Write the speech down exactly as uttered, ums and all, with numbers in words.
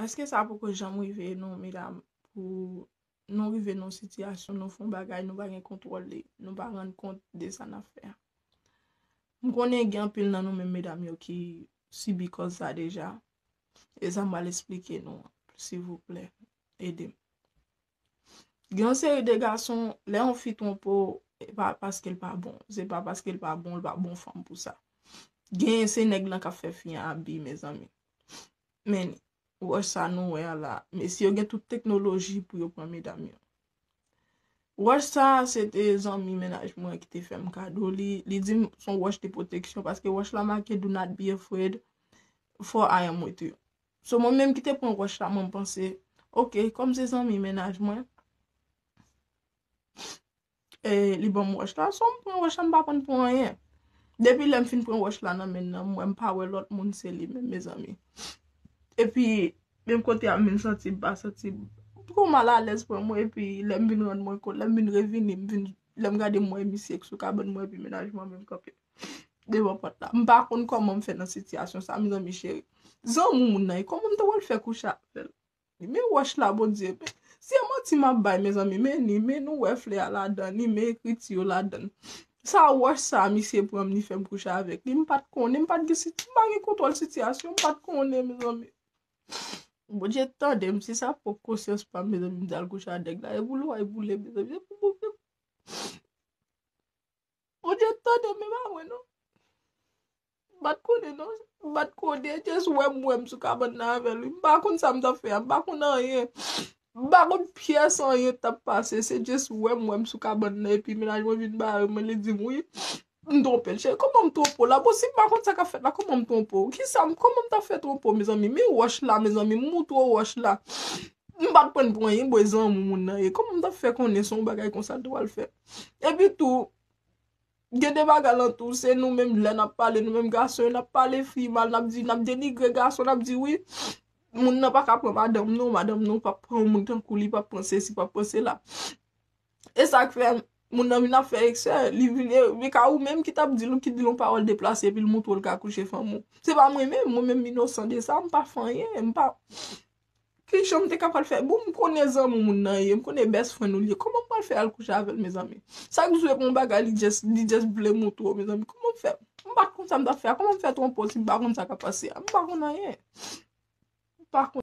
Èske sa poko janm rive nou, medam, pou nou rive nan sitiyasyon, nou fè yon bagay, nou pa gen kontwòl li, nou pa rann kont de sa n ap fè a? M konnen gen anpil nan nou menm medam yo ki sibi kòz sa deja. E sa m pral esplike nou an, silvouplè, ede m. Gen yon seri de gason, lè yon fi twonpe w, e pa paske l pa bon. Se pa paske l pa bon, l pa bon fanm pou sa. Gen se nèg lan k ap fè fi an abi, mezanmi. Men, wòch sa nou wè a la. Mesye yo gen tout teknoloji pou yo pran medam yo. Wòch sa, se te zanmi mennaj mwen ki te fè m kado li. Li di m se yon wòch de pwoteksyon paske wòch la make "Do not be afraid, for I am with you." So, mwen menm ki te pran wòch la, mwen panse, "Ok, kòm se zanmi mennaj mwen, e, li ban m wòch la, so m pran wòch la, m pa pran pou anyen." Depi lè m fin pran wòch la nan men nan, mwen m pa wè lòt moun, se li menm, mezanmi. Epi, menm kote a, m vin santi m pa santi m. Twò malalèz pran mwen, epi lè m vin rann mwen kont, lè m vin revini, m vin, lè m gade m wè misye sou kabann mwen, epi mennaj mwen menm kanpe devan pòt la. M pa konn kòman m fè nan sitiyasyon sa, mezanmi cheri. Zanmi moun nan, e kòman m ta pral fè kouche avè l? Men wòch la, Bondye. Se manti m ap bay, mezanmi. Men ni, men nou wè flè a ladan, ni men ekriti yo ladan. Sa wòch sa, misye pran m, li fè m kouche avèk li. M pa t konnen, m pa t gen siti-, m pa gen kontwòl sitiyasyon, m pa t konnen, mezanmi. Bondye tande m, si sa pwòp konsyans pa m, mezanmi, m t al kouche a nèg la. E pou lwa, e pou lè, mezanmi. E pou Bondye. Bondye tande m, e pa mwen, non. M pa t konnen, non. M pa t konnen, just wè m, wè m sou kabann nan avè l, wi. M pa konn sa m t ap fè a, m pa konn anyen. M pa konn pyès anyen t ap pase, se just wè m, wè m sou kabann nan, epi mennaj mwen vin bare mwen, li di m, "Wi, m twonpe l, cheri." Kòman m twonpe w la? Bon, si m pa konn sa k ap fèt la, kòman m twonpe w? Kisa m, kòman m t ap fè twonpe w, mezanmi? Men wòch la, mezanmi, m moutre w wòch la. M pa t pran l pou anyen, bò, e zanmi moun nan ye. Kòman m t ap fè konnen se yon bagay konsa l t pral fè? Epi tou, gen de bagay lan tou, se nou menm lè n ap pale, nou menm gason yo, n ap pale fi mal, n ap di, n ap denigre gason, n ap di, "Wi, moun nan pa ka pran madanm nou, madanm nou p ap pran yon moun tankou li, p ap pran sesi, p ap pran sela." E sa k fè moun nan vin ap fè eksè, li vin, e, men ka ou menm ki t ap di l, ki di l yon pawòl deplase, epi l moutre w l ka kouche fanm ou. Se pa mwen menm, mwen menm m inosan de sa, m pa fè anyen, m pa, ki jan m te ka pral fè? Bon, m konnen zanmi moun nan ye, m konnen best friend ou li ye. Kòman m pral fè al kouche avè l, mezanmi? Sa k di w se pou yon bagay, li just, li just vle moutre w, mezanmi. Kòman m fè? M pa t konn sa m t ap fè a. Kòman m fè twonpe w si m pa konn sa k ap pase a? M pa konn anyen. M pa konn